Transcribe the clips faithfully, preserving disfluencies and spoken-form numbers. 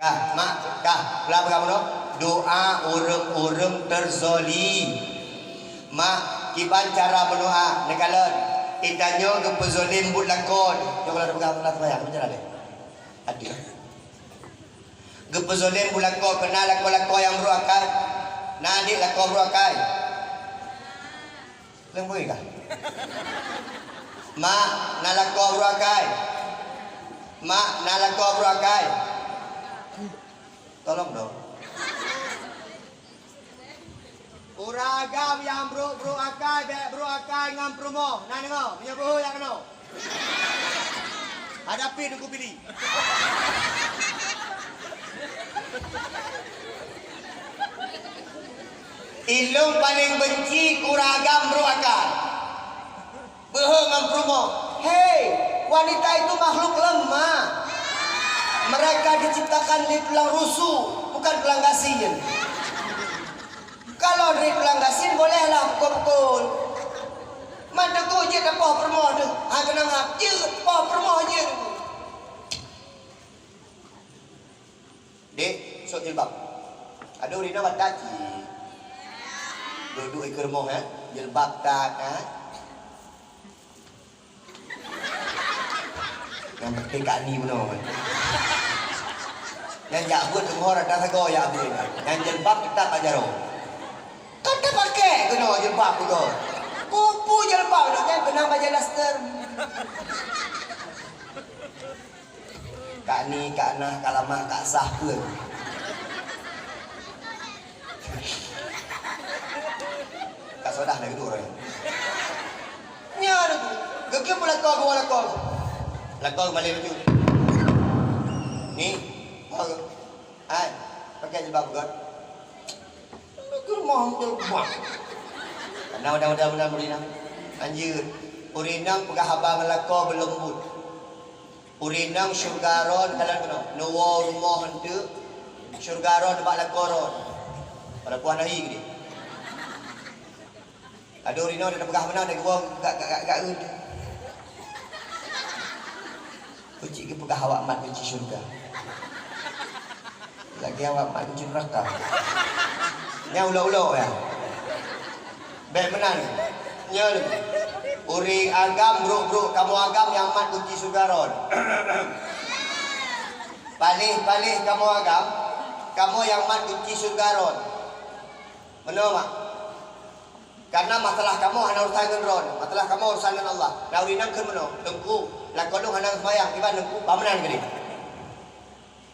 Kah, mak, kah, peugah bunoe, doa ureuëng-ureuëng teurzoli. Mak, kiban cara meudoa, neukalon, geutanyoe geupeuzolem buet lakoe. Nyoe kalau peugah, peugah, peugah, peugah, peugah, peugah. Geupeuzolem buet lakoe, keu na lakoe-lakoe nyang brôk akai. Na dit lakoe brôk akai. Leueng bui kah? Mak, na lakoe brôk akai. Mak, na lakoe brôk akai. Tolong dong. Ureuëng agam nyang brôk-brôk akai, bék brôk akai ngon peurumoh. Na deungoe, meunyoe beuhe jak keunoe. Hadapi Teungku Pili. Ilôn paleng benci keu ureuëng agam brôk akai. Beuhe ngon peurumoh. Hei, wanita itu makhluk lemah. Mereka diciptakan dari tulang rusuk, bukan tulang gasien. Kalau dari tulang gasien, bolehlah pukul-pukul. Man teungku jeuet tapoh peurumoh tu. Ha, keunong hab. Jeuet poh peurumoh jeuet. Dek, sok jilbab. Aduh, rina batat cit. Duek-duek ikeue rumoh, eh. Jilbab that, eh. Nyang penting Kak Ni bunoe. Nyang jak buet teungoh rata sagoe jak buet. Nyang jilbab teutap bak jaroe. Kan tapakèk keunoe jilbab bunoe. Kupu jilbab bunoe, nyang keunong bajèe daster. Kak Ni, Kak Nah, Kak Lamah, Kak Sah pun. Kak Sodah lagèe tu orang. Nyan aku. Geukheun pun lakoe, geuwoe lakoe. Lakoe keumalée baju. Ni. Hai. Pakai jilbab peugöt. Geukheun mah jilbab. Nah, udah, udah, udah, udah, udah. Lanjut. Ureueng inong peugah haba ngon lakoe beuleumbut. Ureueng inong syeuruga droe kalon keunoe, neuwoe rumoh eunteuk, syeuruga droe nibak lakoe droe. Walaupun hana hi keudeh. Adoe ureueng inong tapeugah meunan, tawoe gak, gak, gak, gak, gak. Keucik geupeugah awak mat kunci syeuruga. Lagèe awak mat kunci neuraka. Nyan ulok-ulok ya. Bèk meunan. Nyan ureueng agam brok-brok kamoe agam nyang mat kunci syeuruga droen. Paléh-paléh kamoe agam, kamoe nyang mat kunci syeuruga droen. Meunoe mak. Karena masalah kamoe hana urusan ngon droen, masalah kamoe urusan ngon Allah. Na ureueng inong kheun meunoe, "Teungku, lakoe lôn hana seumayang, kiban Teungku?" Bah meunan keudeh.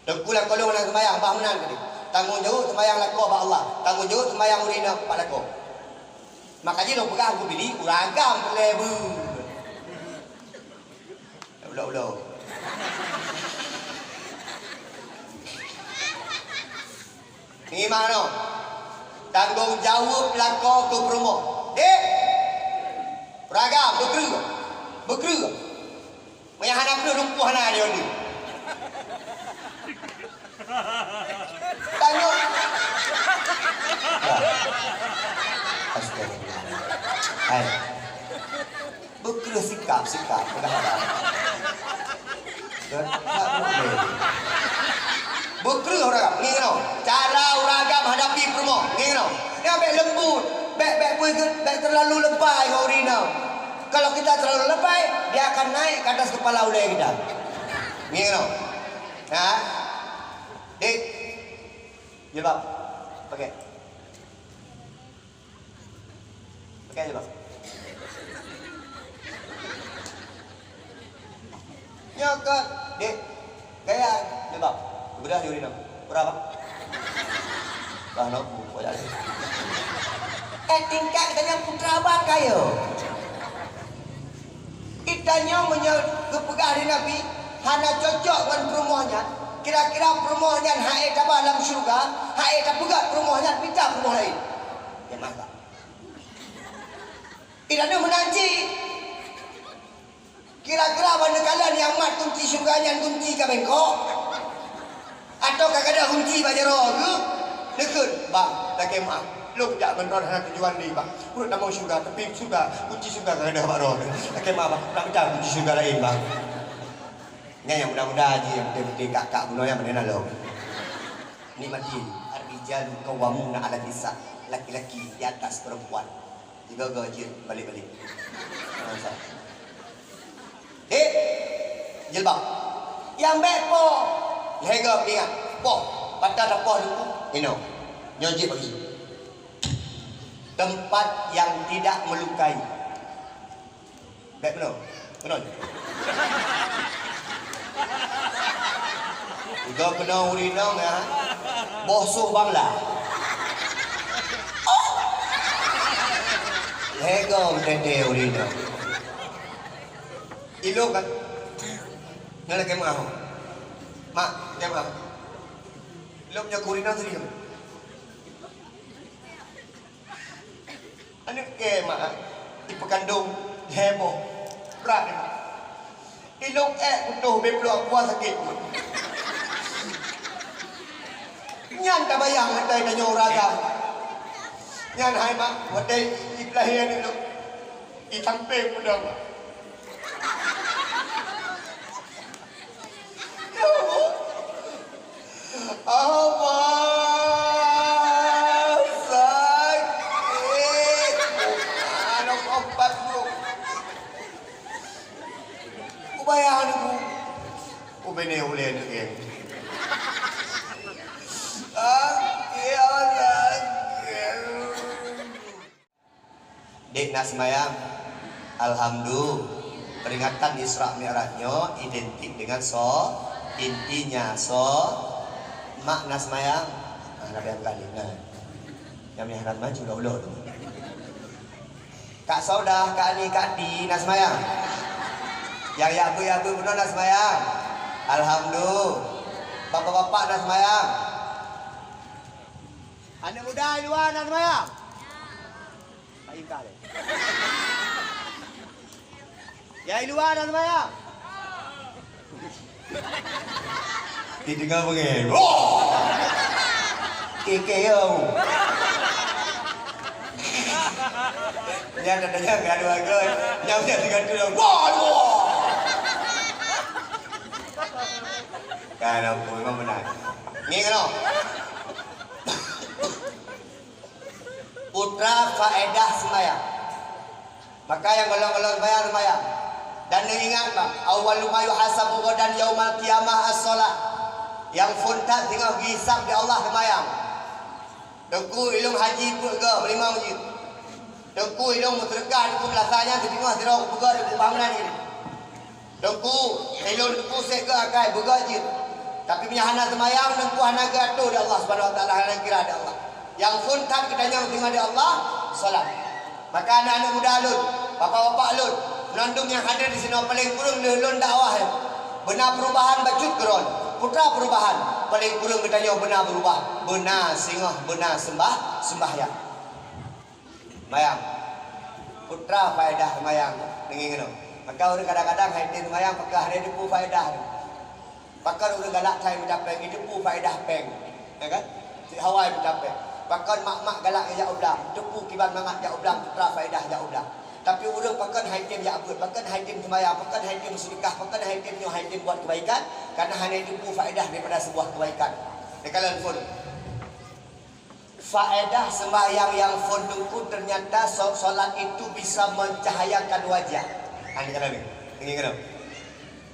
Teungku, lakoe lôn hana seumayang, bah meunan keudeh. Tanggong jaweueb seumayang lakoe bak Allah, tanggong jaweueb seumayang ureueng inong bak lakoe. Maka jih lôn peugah Teungku Pili, ureueng agam peureulèe beuh. Ulo-ulo. Ngieng meunoe, tanggong jaweueb lakoe keu peurumoh. Dek! Ureueng agam, beukreueh! Beukreueh! Meunyo hana kreueh, lumpuh hana di odi. Tanyoe. Astagfirullah. Hai. Beukreueh sikap, sikap, peugah haba. Kan? Tak boleh. Beukreueh ureueng agam, ngieng keunoe. Cara ureueng agam hadapi peurumoh, ngieng keunoe. Nyan bèk lembut, bèk, bèk pui, bèk terlalu lebay ngon ureueng inong. Kalau kita terlalu lebay, dia akan naik ke atas kepala ulèe kita. Ngieng keunoe. Ha? Dek. Jilbab. Pakai. Pakai jilbab. Nyoe keuh, dek, gaya jilbab. Geubeudôh di ureueng inong. Peue rhah, Bang? Bah, nok, buka jalan. Eh, tingkat geutanyoe putra bang kayèe. Geutanyoe meunyoe geupeugah lé Nabi hana cocok ngon peurumoh nyan, kira-kira peurumoh nyan han ék tabah lam syeuruga, han ék tapeugöt peurumoh nyan, mita peurumoh laén. Nyan masa. Geutanyoe meunan cit. Kira-kira ban neukalon nyang mat kunci syeuruga nyan kunci ka bengkok? Atawa ka gadôh kunci bak jaroe geuh? Neukheun, "Bang, lakèe meu'ah. Lôn jak ngon droen hana tujuan lé, Bang. Peuruet tamong syeuruga, tapi syeuruga, kunci syeuruga ka gadôh bak droe. Lakèe meu'ah, Bang. Nak mita kunci syeuruga laén, Bang." Nyan nyang muda-muda jih, nyang penting-penting kak-kak bunoe nyan meunan lom. Nikmati, ar-rijalu qawwamuna 'alan nisa, laki-laki di atas perempuan. Tiga-tiga jeuet balik-balik. Masa. Dek, jilbab. Nyang bèk poh. Lhèe goe ingat. Poh. Patah tapoh dulu. Inoe. Nyoe jeuet bagi. Tempat yang tidak melukai. Bèk keunoe. Keunoe. Udah keunoe ureueng inong, ya. Boh soh Bangla. Oh! Lhèe goe teuntèe ureueng inong. Ilôn kan? Nyan lagèe meu'ah. Mak, lagèe meu'ah. Lôn nyoe keu ureueng inong tadi. Aneuk kèe mak, ipeukandong lhèe boh. Brat nyoe. Ilôn ék putôh bèk pluek kuah sakét. Nyan tabayang watèe tanyoe ureueng agam. Nyan hai mak, watèe ipeulahé aneuk lôn. Isampéng peudong. Ya Allah. Allah, sakét. Aneuk opat tu. Kubayang aku. Kubene ulèe neuk geng. Sakét, Allah, sakét. Dek na seumayang? Alhamdulillah. Peringatan Isra Mi'raj nyoe identik dengan so, intinya so, mak na seumayang? Ah, na seumayang kali, nah. Nyang meuharam maju lah ulôn. Kak Saudah, Kak Ani, Kak Ati na seumayang? Nyang ya beu-ya beu bunoe na seumayang? Alhamdulillah. Bapak-bapak na seumayang? Aneuk muda di luwa na seumayang? Hai, ka lé. Ya, di luwa na seumayang? Dideungoe beungèh. Wah! Keke yo. Nyan dah tanya ke aduh agoi. Nyan dia tiga tu. Wah, wah. Kan aku memang benar. Ngieng noh. Putra faedah seumayang. Maka nyang gohlom-gohlom seumayang, seumayang. Dan neuingat bang, awwalu ma yuhasabu ghadan yaumal qiyamah as-shalah. Nyang phôn that singoh geuhisab di Allah seumayang. Teungku, ilôn haji peuet goe, meulimong jeuet. Teungku, ilôn meuseudeukah, teungku, meulasa nyan siteungoh sidroe peuet goe, teungku, bangunan ini. Teungku, ilôn teungku sép geuh akai beugöt jeuet. Tapi meunyo hana seumayang, teungku hana geuatoe di Allah Subhanahu Wa Taala, hana kira di Allah. Nyang phôn that geutanyong teungoh di Allah, salat. Maka aneuk-aneuk muda lôn, bapak-bapak lôn, mandum nyang hadir di sinoe, paléng kureueng lheueh lôn dakwah nyoe, beuna peurubahan bacut keudroe, putra peurubahan, paléng kureueng geutanyong beuna beurubah, beuna singoh, beuna seumbah, seumbahyang. Seumayang. Putra faedah seumayang, deungoe keunoe. Maka ureueng kadang-kadang han item seumayang, pakon hana jiteupeue faedah nyan. Pakon ureueng galak that mita péng, jiteupeue faedah péng. Ya kan? Cit hawa mita péng. Pakon mak-mak galak jak u blang, jiteupeue kiban mangat jak u blang, putra faedah jak u blang. Tapi ureueng pakon han item jak beuet, pakon han item seumayang, pakon han item seudeukah, pakon han item nyoe, han item buet keubaikan, karena hana jiteupeue faedah daripada seubuah keubaikan. Neukalon phôn. Faedah seumayang nyang phôn teungku, ternyata so-, solat itu bisa mencahayakan wajah. Ha, neukalon ni. Deungoe keunoe.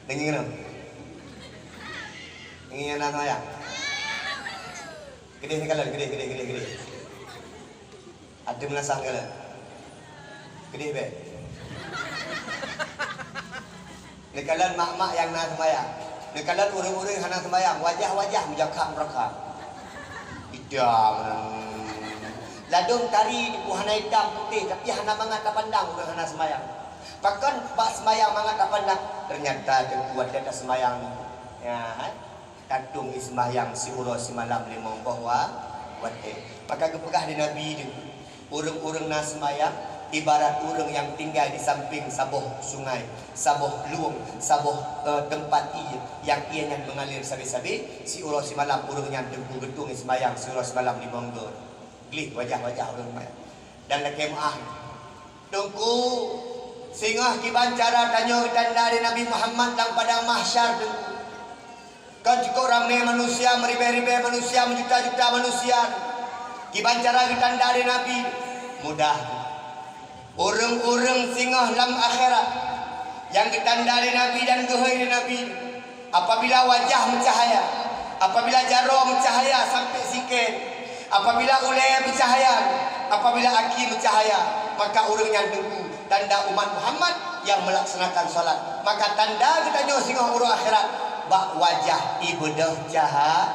Deungoe keunoe. Deungoe nyang na seumayang. Keudeh neukalon, keudeh, keudeh, keudeh, keudeh. Até meunasah neukalon. Keudeh bèk. Neukalon mak-mak nyang na seumayang. Neukalon ureueng-ureueng hana seumayang, wajah-wajah meujakham-rakham. Itam. Ladôm tari teungku hana itam putéh, tapi hana mangat tapandang ureueng hana seumayang. Pakon bak seumayang mangat tapandang? Ternyata teungku watèe taseumayang nyoe, ya, kan? Tatueng i seumayang siuroe simalam limong boh wa-, watèe. Maka geupeugah lé Nabi nyoe, ureueng-ureueng na seumayang ibarat ureueng nyang tinggai di sampéng saboh sungai, saboh lueng, saboh, eh, teumpat ié nyang ié nyan meungalir sabé-sabé, siuroe simalam ureueng nyan teungku geutueng i seumayang siuroe simalam limong goe. Gleh wajah-wajah ureueng seumayang. Dan lakèe meu'ah. Teungku, singoh kiban cara tanyoe geutanda lé Nabi Muhammad lam padang mahsyar, teungku. Kon cukôp ramé manusia, meuribèe-ribèe manusia, meujuta-juta manusia. Kiban cara geutanda lé Nabi? Mudah. Ureueng-ureueng singoh lam akhirat nyang geutanda lé Nabi dan geuhôi lé Nabi, apabila wajah meucahaya, apabila jaroe meucahaya sampoe sikét, apabila ulèe meucahaya, apabila aki meucahaya, maka ureueng nyan teungku tanda umat Muhammad nyang meulaksanakan salat. Maka tanda geutanyoe singoh uroe akhirat bak wajah ibeudôh caha-,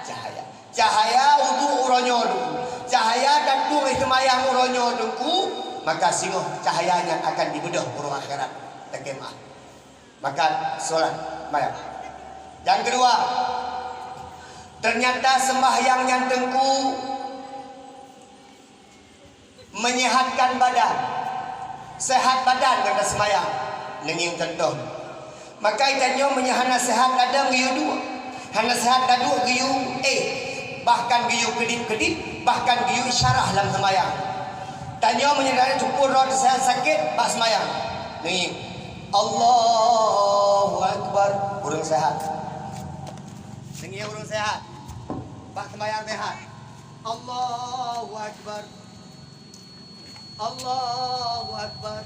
cahaya. Cahaya uduk uroe nyoe teungku, cahaya tantu seumayang uroe nyoe teungku, maka singoh cahaya nyan akan ibeudôh uroe akhirat. Lakèe meu'ah. Maka salat, seumayang. Nyang keudua, teunyata seumbahyang nyan teungku meunyehatkan badan. Seuhat badan ngon taseumayang. Neungieng cuntoh. Maka geutanyoe meunyoe hana seuhat badan geuyue duek, hana seuhat taduek geuyue éh, bahkan geuyue keudit-keudit, bahkan geuyue isyarah lam seumayang. Tanyoe meunyoe hana teupeu droe teusehat sakét bak seumayang. Neungieng. Allahu Akbar. Ureueng seuhat. Neungieng ureueng seuhat. Bak seumayang seuhat. Allahu Akbar. Allahu Akbar.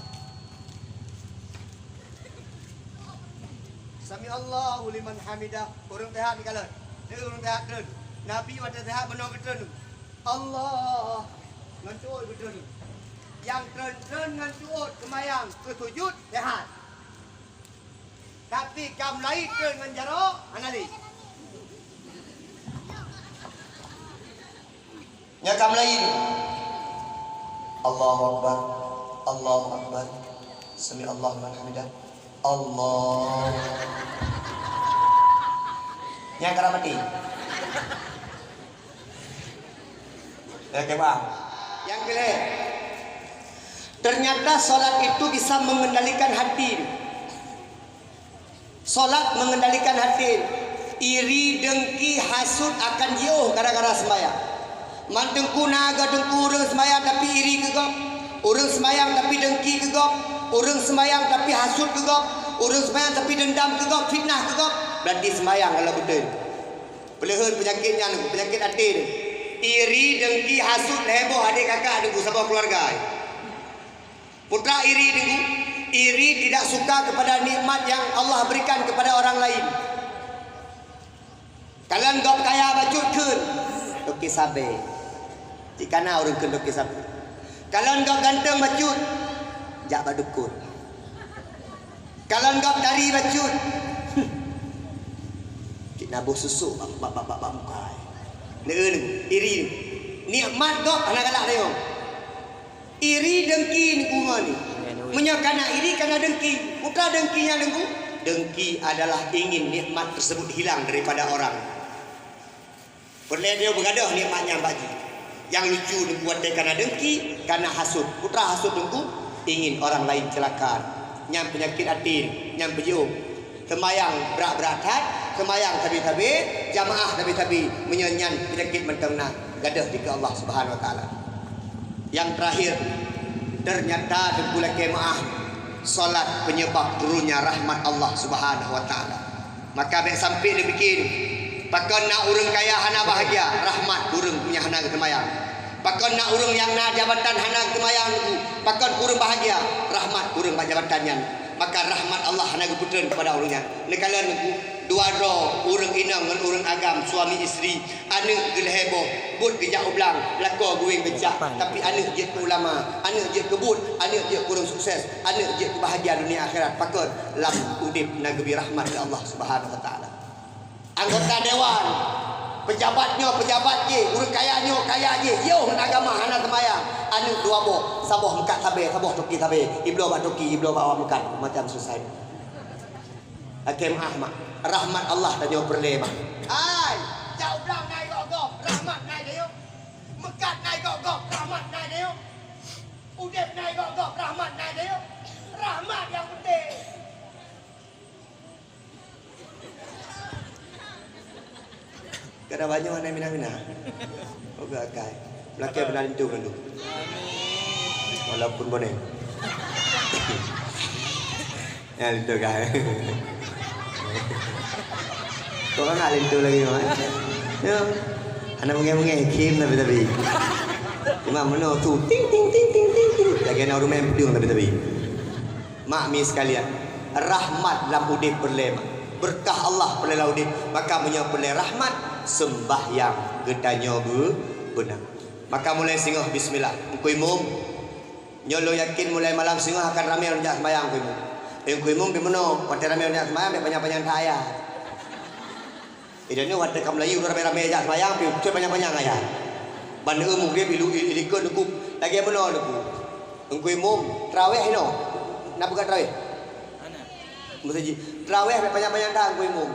Sami Allahu liman hamidah. Ureueng seuhat neukalon. Nyoe ureueng seuhat treun. Nabi watèe seuhat bunoe geutreun. Allah. Ngon tuôt geutreun. Nyang treun-treun ngon tuôt seumayang keu sujut seuhat. Tapi ka meulayi treun ngon jaroe, hana lé. Nyan ka meulayi. Allahu Akbar. Allahu Akbar. Sami Allahu liman hamidah. Allah. Nyan ka mati. Ya, oke, Bang. Nyang keulhèe, teunyata salat itu bisa mengendalikan hati. Salat mengendalikan hati. Iri, dengki, hasut akan jiôh gara-gara seumayang. Man teungku na geuh teungku ureueng seumayang tapi iri keu gob, ureueng seumayang tapi dengki keu gob, ureueng seumayang tapi hasut keu gob, ureueng seumayang tapi dendam keu gob, fitnah keu gob, berarti seumayang ka lheueh beutôi. Peuleuheuen peunyakét nyan, peunyakét até nyan. Iri, dengki, hasut, lhèe boh adék kakak teungku saboh keuluwarga. Putra iri teungku, iri tidak suka kepada nikmat yang Allah berikan kepada orang lain. Kalon gob kaya bacut kheun, toke sabe. Cit kana ureueng kheun toke sabe. Kalon gob ganteng bacut, jak bak dukun. Kalon gob tari bacut, cit na boh susuk bak, bak, bak, bak, bak muka. Neu, neu, iri. Nikmat gob hana galak tayong. Iri dengki ngon. Meunyoe kana iri, kana dengki. Putra dengki nyan teungku. Dengki adalah ingin nikmat tersebut hilang daripada orang. Peureulèe dia beugadoh nikmat nyan bak jih. Nyang lucu teungku watèe kana dengki, kana hasut. Putra hasut teungku, ingin orang lain celaka. Nyan peunyakét até, nyan peujeuem. Seumayang brat-brat that, seumayang sabe-sabe, jamaah sabe-sabe, meunyoe nyan peunyakét mantong na, gadôh dikeue Allah Subhanahu Wa Taala. Nyang teurakhir, teunyata teungku lakèe meu'ah, salat peunyeubab turunnya rahmat Allah Subhanahu Wa Taala. Maka bèk sampoe neupike, pakon na ureueng kaya hana bahagia, rahmat ureueng nyang hana geuseumayang. Pakon na ureueng nyang na jabatan hana geuseumayang, pakon ureueng bahagia, rahmat ureueng bak jabatan nyan. Maka rahmat Allah hana geupeutreun kepada ureueng nyan. Neukalon dua droe, ureueng inong ngon ureueng agam, suami isteri, aneuk geuh lhèe boh, buet geujak u blang, lakoe geuweng geucah, tapi aneuk jeuet keu ulama, aneuk jeuet keu buet, aneuk jeuet keu ureueng sukses, aneuk jeuet keu bahagia dunia akhirat. Pakon? Lam udép na geubri rahmat lé Allah Subhanahu Wa Taala. Anggota dewan, pejabat nyoe pejabat jih, ureueng kaya nyoe kaya jih, yoh ngon agama hana seumayang. Aneuk dua boh, saboh meukat sabe, saboh toke sabe, ibloe bak toke, ibloe bak awak meukat, macam susah. Lakèe meu'ah mak, rahmat Allah tanyoe peureulèe mak. Hai, jak u blang na i gob-gob, rahmat na i dayeuh. Meukat na i gob-gob, rahmat na i dayeuh. Udép na i gob-gob, rahmat na i dayeuh. Rahmat nyang peunteng. Kada banyak aneuk mina-mina. Oke, akai. Belakang benar itu kan tu. Walaupun bonéh. Ya, itu kan. Orang nak linto lagi, mak. Ya. Anak mengeh-mengeh, kim tapi-tapi. Imam meunoe tu, ting, ting, ting. Lagi anak rumah yang pedung tapi-tapi. Mak mi sekalian, rahmat lam udép peureulée, mak. Beureukat Allah peureulée lam udép. Maka meunyoe peureulée rahmat, seumbahyang geutanyoe beu-, beuna. Maka mulai singoh bismillah. Teungku Imum, nyoe lôn yakin mulai malam singoh akan ramé ureuëng jak seumayang, Teungku Imum. Teungku Imum pih meunoe, watée ramé ureuëng jak seumayang, bék panyang-panyang that ayat. Ideh nyoe watée ka meulayeue ramé-ramé jak seumayang, pih cok panyang-panyang ayat. Ban eu mugrib ilu-, i-, ilikot leukup, lagée meunoe leukup. Teungku Imum, traweh inoe. Na peugah traweh? Meuseujid. Traweh bék panyang-panyang that, Teungku Imum.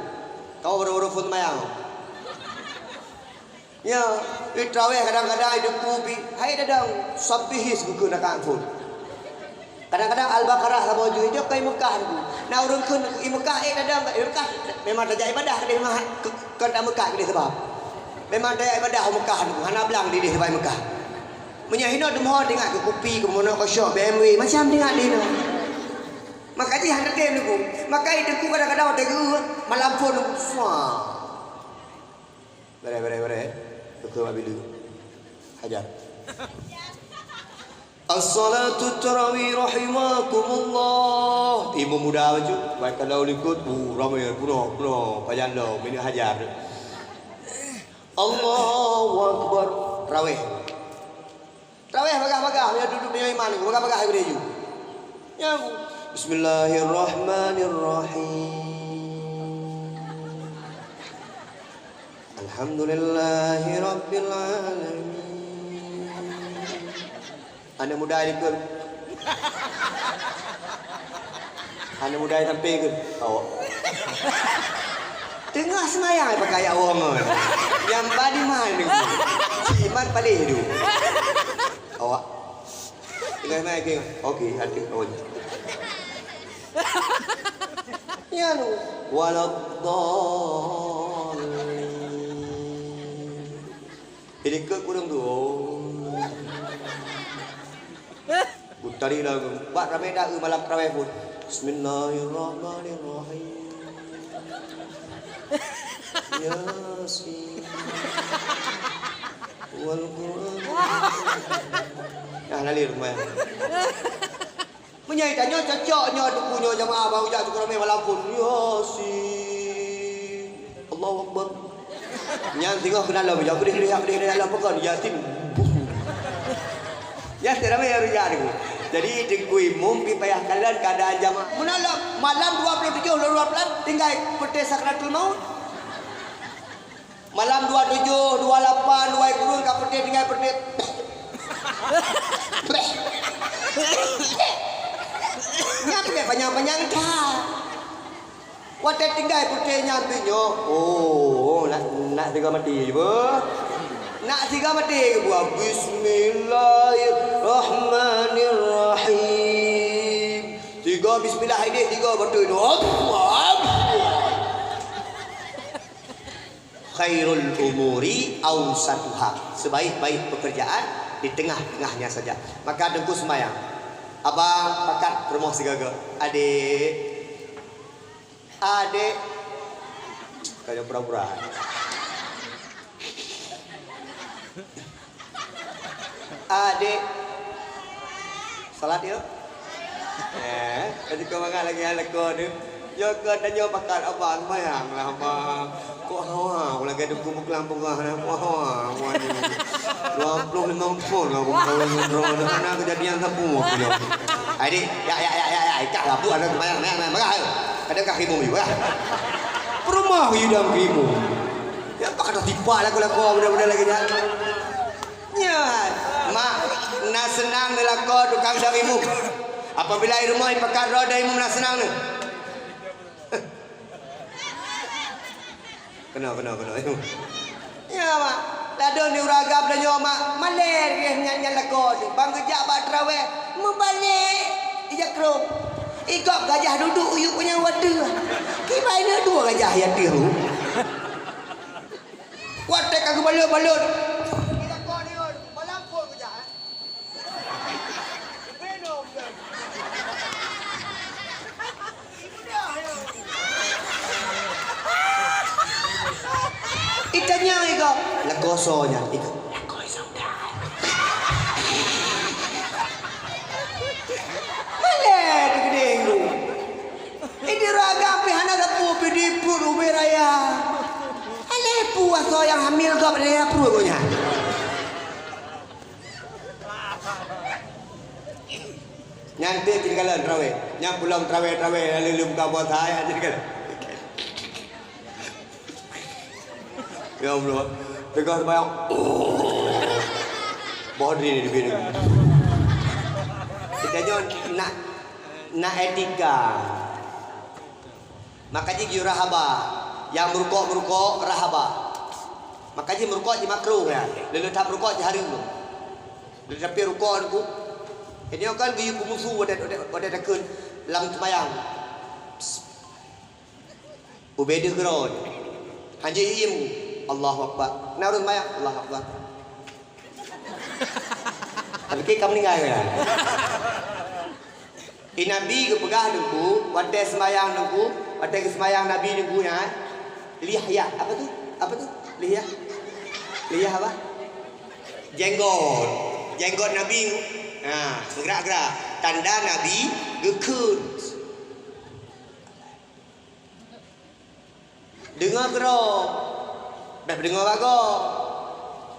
Kamoe baru-baru phon seumayang. Ya, di traweh kadang-kadang di kupi, hai dadang, sabbihi seukeu-keu nakang phon. Kadang-kadang Al-Baqarah saboh juz, jok keu i Mekah tu. Na ureuëng kheun i Mekah, eh, dadang, i Mekah memang tajak ibadah keudeh mah, ke-, kon tajak Mekah keudeh sabab. Memang tajak ibadah u Mekah tu, hana blang dideh sabab i Mekah. Meunyoe hinoe teumoh teuingat keu kupi, keu mono, keu syok, B M W, macam teuingat deh inoe. Maka jih hana tem niku. Maka i teungku kadang-kadang watée geuh malam phon, fuah. Bere, bere, bere. Beutôi Abi Lu. Hajar. As-salatu tarawih rahimakumullah. Imum muda bacut. Baik kalau likot, uh, ramai, penuh, penuh. Pajan lo, minit hajar. Allahu Akbar. Raweh. Traweh bagah-bagah, meunyoe duduek meunyoe iman, bagah-bagah geude ju. Nyang, Bismillahirrahmanirrahim. Alhamdulillahirabbil alamin. Aneuk muda ikut. Aneuk muda sampai ke? Awak. Tengah semayang pakai awak ngon. Yang badi mana? Si Iman paling tu. Awak. Tengah semayang ke? Okey, ada awak. Ya lu. Waladdallin. Jadi ke kurang tu. Oh. Gutari lagu. Bak ramai dah, eh, malam tarawih pun. Bismillahirrahmanirrahim. Yasin. Wal Qur'an. Nah, lalir rumah. Meunyoe tanyoe cocok nyoe teungku nyoe jamaah bang ujak teungku ramé malam phon. Yasin. Allahu Akbar. Nyan singoh keunan lom, jak peudeh-peudeh, jak peudeh-peudeh lom peukon. Yasin. Yasin ramé nyang rujak teungku. Jadi teungku imum pih payah kalon keuadaan jamaah. Meunan lom malam dua puluh tujoh lôn dua puluh tinggai peuté sakratul maut. Malam dua tujoh, dua lapan, dua kureueng ka peuté tinggai peuté. Nyan peuté panyang-panyang that. Watée tinggai peuté nyan pih nyoe. Oh, nak, nak sigoe maté jih beuh. Nak sigoe maté jih beuh. Bismillahirrahmanirrahim. Tiga bismillah idéh, tiga bateue nyoe. Allah, Allah. Khairul umuri awsatuha. Sebaik-baik pekerjaan di tengah-tengahnya saja. Maka teungku seumayang. Abang pakat rumoh sigaga. Adék. Adék. Kaya pura-pura. Adék. Salat yuk. Eh, tadi kau mangat lagi hal kau ni. Yo ke tanyoe pakat abang mayang lah abang. Kok hawa aku lagi ada kubu kelam pengah dah. Kok hawa aku ni. Dua puluh lima tahun lah aku kawin dengan roh. Dah sana kejadian sapu aku ni. Adék, ya, ya, ya, ya, ya. Ikak lah, buat dah mayang, mayang, mayang, mayang. Ayo. Ada kah krimum juga. Perumah you dalam krimum. Ya, apa kata tipak lagu-lagu benda-benda lagi dah. Nyan, mak, na seunang neulakoe tukang dong imum. Apabila i rumoh ipakat droe dong imum na seunang neuh. Keunoe, keunoe, keunoe. Ya, mak. Ladôm di ureueng agam tanyoe, mak. Malèe nyan, nyan lakoe. Ban geujak bak traweh, meubalek ija krôm. Igop gajah duduek u yup nyang watèe. Kiban na dua gajah i ateueh. Watèe ka geubalot-balot. Tanyong iko, lakoe soe nyan? Iko, lakoe saudara. Malèe teukeudéh geuh. Di ragam pih hana sapeue pih di pruet ubé raya. Aléh peue asoe nyang hamil gob raya pruet geuh nyan. Nyan teuk cit kalon teurawèh. Nyan pulang teurawèh-teurawèh lalu lom buka puasa, ya, cit kalon. Ya Allah, teungoh sembahyang. Boh diri di biru. Kita nyoe nak, nak etika. Maka jih geuyue rahaba. Nyang meurukok-meurukok rahaba. Maka jih meurukok jih makruh, ya. Lé-lé that meurukok jih hareuem. Lé-lé tapi rukok niku. Jadi kan geuyue peumusu watèe, watèe, watèe takheun lam sembahyang. Ubé deuh keudroe. Hanjeuet iem. Allahu Akbar. Na ureueng sembahyang. Allahu Akbar. Tapi ka meuninggai kan? Di Nabi geupeugah Teungku, watèe seumayang Teungku, watèe geuseumayang Nabi Teungku nyan, lihya, apa tu? Apa tu? Lihya? Lihya apa? Jenggot. Jenggot Nabi, ha, meugerak-gerak. Tanda Nabi geukheun. Deungoe keudroe. Bèk peudeungoe bak gob.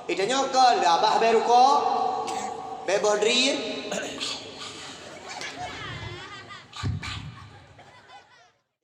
Geutanyoe kon, lé abah bèk rukok, bèk boh drien,